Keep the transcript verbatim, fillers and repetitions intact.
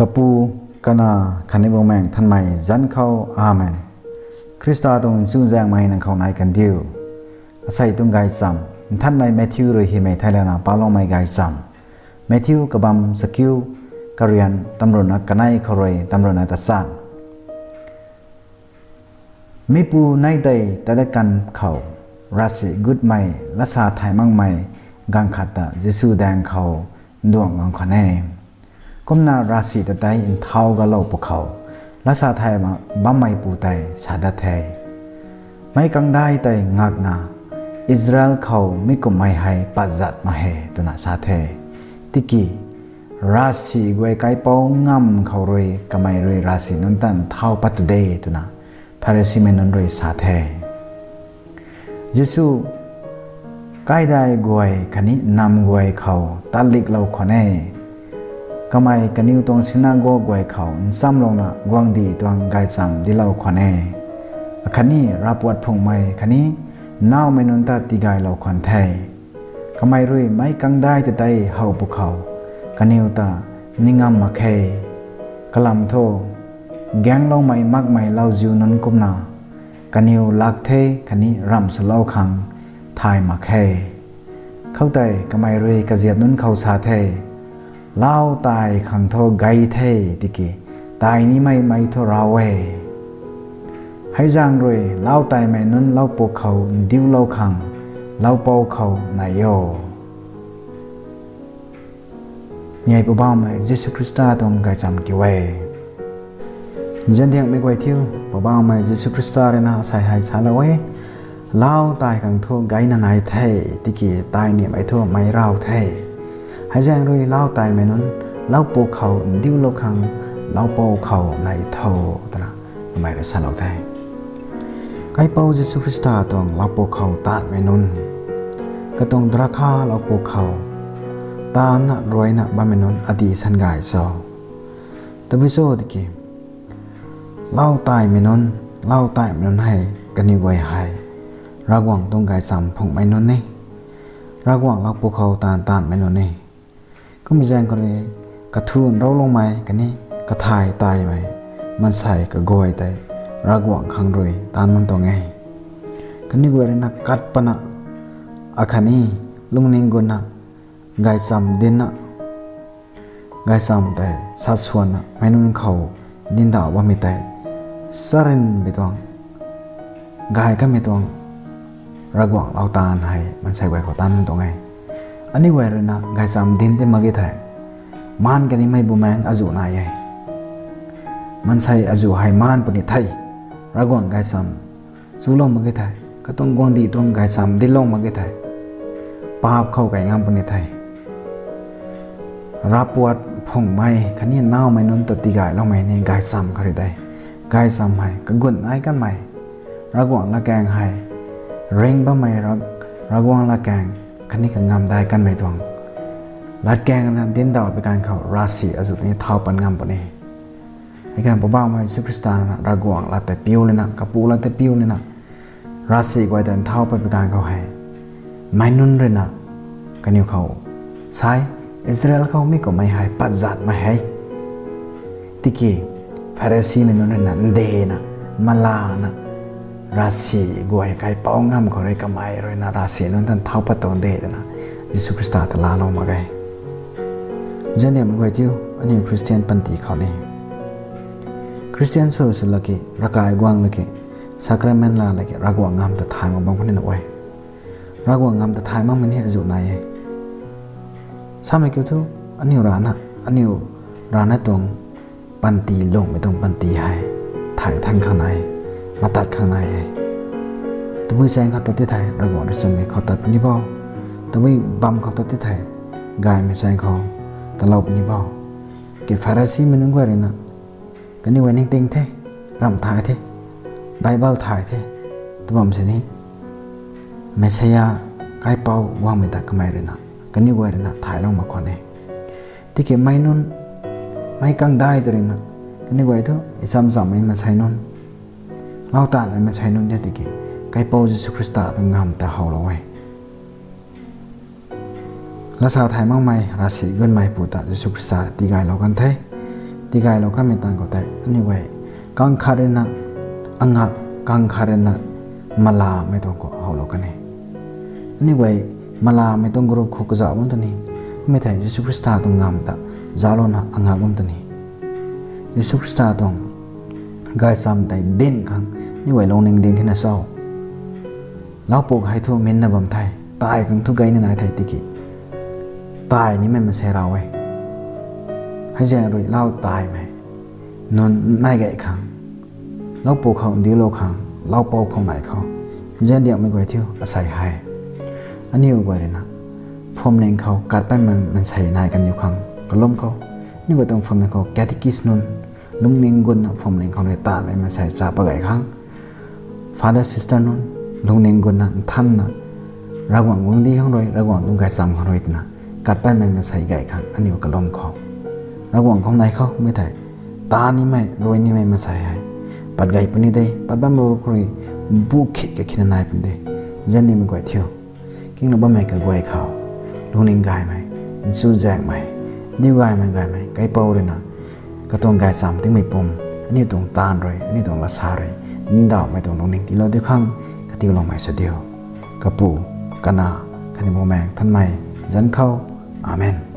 Kapu, Kanac khatni Bumaengh Nthanmei zanc khou. Amen. Khrista tuang chuzaenghmei nang khou nai kandiu. Asei tuang gaychamv Nthanmei Matthew rui hymei theilayna paloumei gaychamv. Matthew kabamv chakiu, karian tamruhna kanei khou rui tamruhna tachan. Mipu nei tei tat dat kan khou, ravsic gutmei, lasa thay makmei gaanv khat ta Jisu daeng khou nduang guang khwan e. Kumna ravsic ta tei nthau galou pwkhou, lasa thay mak bammeipu tei sa dat the, Meic kangdai tei ngakna, Israel khou mi kumhmei hei pat zat mak he, twna sa the. Tiki, ravsic guay kaipouc ngamv khou rui kamei rui ravsic nunc ta nthau pat tu de, twna Pharisimei nunc rui sa the. Jisu kaidai guay khatni nam guay khou tatliklou khwan e. Kamei kaniw tuang sinagog guay khou nchamlouna guangcdic tuang gaychamv dinclou khwan e. Akhatni ravpuat phungmei khatni nawmei nunc ta tigaylou khwan the. Kamei rui meic kangdai ta tei how pwkhou, kaniw ta ni ngam mak khe. Kalam thu, gaengloumei makmei lauziu nunc kumna, kaniw lak the khatni ramh swlou khang thay mak khe. Khoutei kamei rui kaziap nunc khou sa the, Lau tai khang thu gay the, tiki tai nimei mei thu rav e. Hei zaeng rui lau taimei nunc laupuk khou ndiulou khang, laupou khou nai o. Mi hei Poubauhmei Jisu Khrista tuang gaychamv kiu e. Nziandiangmei guay thiu, Poubauhmei Jisu Khrista rui na asei hei salou e, Lau tai khang thu gayna nai the, tiki tai nimei thu mei rav the. Hei zaeng rui lau taimei nunc laupuk khou ndiulou khang, laupou khou nai tho, twna kamei rui salou the. Kaipouc Jisu Khrista tuang laupuk khou taanvmei nunc, katuang drakha laupuk khou taanvna ruaina bammei nunc adi sangay cho? Tabui cho tiki, lau taimei nunc, lau taimei nunc hei kaniw guay hei Ravguangc tuang gaychamv phungmei nunc e. Ravguangc laupuk khou taanv taanvmei nunc e. Kummei zaeng khou rui kathu nrouloumei khatni kathay taimei maansei kaguay tei Ravguangc khang rui taanv bam tuang e. Kaniw guay rui na kat pana, akhatni lungning gutna, gaychamv dincna, gaychamv tei sat swanna meic nunc khou dincdauh bammei tei, charynmei tuang, gay kanmei tuang Ravguangc lau taanv hei maansei guay khou taanv bam tuang e. Aniu guay rui na gaychamv dinc tei mak ge thei, maan kanimei bumaengc azuh nai e. Maansei azuh hei maan puni the, Ravguangc gaychamv chulou mak ge thei, katuang guangcdic tuang gaychamv dinclou mak ge thei, paap khou kai ngam puni the. Ravpuat phungmei khatni nawmei nunc ta tigayloumei ni gaychamv khou rui de. Gaychamv hei kagun nai kanmei, Ravguangc latkaeng hei ring bammei, Ra-, Ravguangc latkaeng khatni kangamdai kanmei tuang latkaeng rui na dincdauh pui kan khou ravsic azuh ni thau pat ngam puni. Hei kan Poubauhmei Jisu Khrista na Ravguangc lat tei piu lana, kapu lat tei piu lana, ravsic guay ta nthau pat pui kan khou hei, meic nunc rui na kaniw khou sa e, Israel khou mi kumhmei hei pat zat mak he. Tiki Pharisimei nunc rui na ndena, malana, ravsic guay kaipouc ngamv khou rui kamei rui na ravsic nunc ta nthau pat tuang de twna Jisu Khrista ta laalou mak ge. Nziandiangmei guay thiu, aniu Khristian panty khou ni, Khristian sw sw laki, ravkai guang laki, sacrament laa laki, Ravguangc ngamv ta thay mak bam khou ni na e. Ravguangc ngamv ta thay makmei ni azuh nai e. Samei kiu thu, aniu rana, aniu rana tuang panty, lungmei tuang panty hei thay than khang nai, matat khang nai e. Tabui chaeng khou tat ti thei, Ravguangc rui chwnmei khou tat puni bo. Tabui bam khou tat ti thei, gaymei chaeng khou talou puni bo. Ki Pharisimei nunc guay rui na, kaniw guay ningting the, ramh thay the, Bible thay the, tw bam sini, Messiah kaipouc guangmei ta kamei rui na, kaniw guay rui na thaylou mak khwan e. Tiki meic nunc, meic kangdai ta rui na, kaniw guay thu icham chammei maansei nunc, lau taanvmei maansei nunc de tiki, kaipouc Jisu Khrista tuang ngamv ta howlou e. Lasa thay makmei, ravsic gunmei pu ta Jisu Khrista tigaylou kan the. tigaylou kanmei tang khou tei aniu guay kang khat ruina angak, kang khat ruina malamei tuang khou howlou kan e. Aniu guay malamei tuang group khou kazauh bam ta ni, kummei thei Jisu Khrista tuang ngam ta zauclouna angak bam ta ni. Jisu Khrista tuang gaychamv tei dinc khang aniu guay lungning ding thina cho? Laupuk hei thu minna bam the, tai khang thu gayna nai the tiki, tai nimei maansei raw e. Hei zaeng rui lau taimei nunc nai gay khang, laupuk khou ndiulou khang, laupou khou nai khou, nziandiakmei guay thiu asei hei. Aniu guay ruina phuamling khou katpatmei maansei nai kandiu khang kalum khou, aniu guay tuang phuamling khou catechist nunc lungning gutna phuamling khou rui taanvmei maansei cha pat gay khang, father sister nunc lungning gutna nthanna Ravguangc guangcdic khang rui, Ravguangc tuang gaychamv khang rui twna katpatmei maansei gay khang aniu kalum khou, Ravguangc khou nai khou mei thei taan nimei, rui nimei maansei hei pat gay puni de, pat bammei khou rui bu khit kakhina nai puni de. Nziandiakmei guay thiu, kinglou bammei kaguay khou lungning gaymei, nchuzaenghmei, diu gaymei gaymei kaipouc ruina katuang gaychamv tingmei pum, aniu tuang taanv rui, aniu tuang lasa rui ndauhmei tuang lungning tiilou diu khang katiuloumei sw diu. Kapu, Kanac khatni Bumaengh Nthanmei zanc khou. Amen.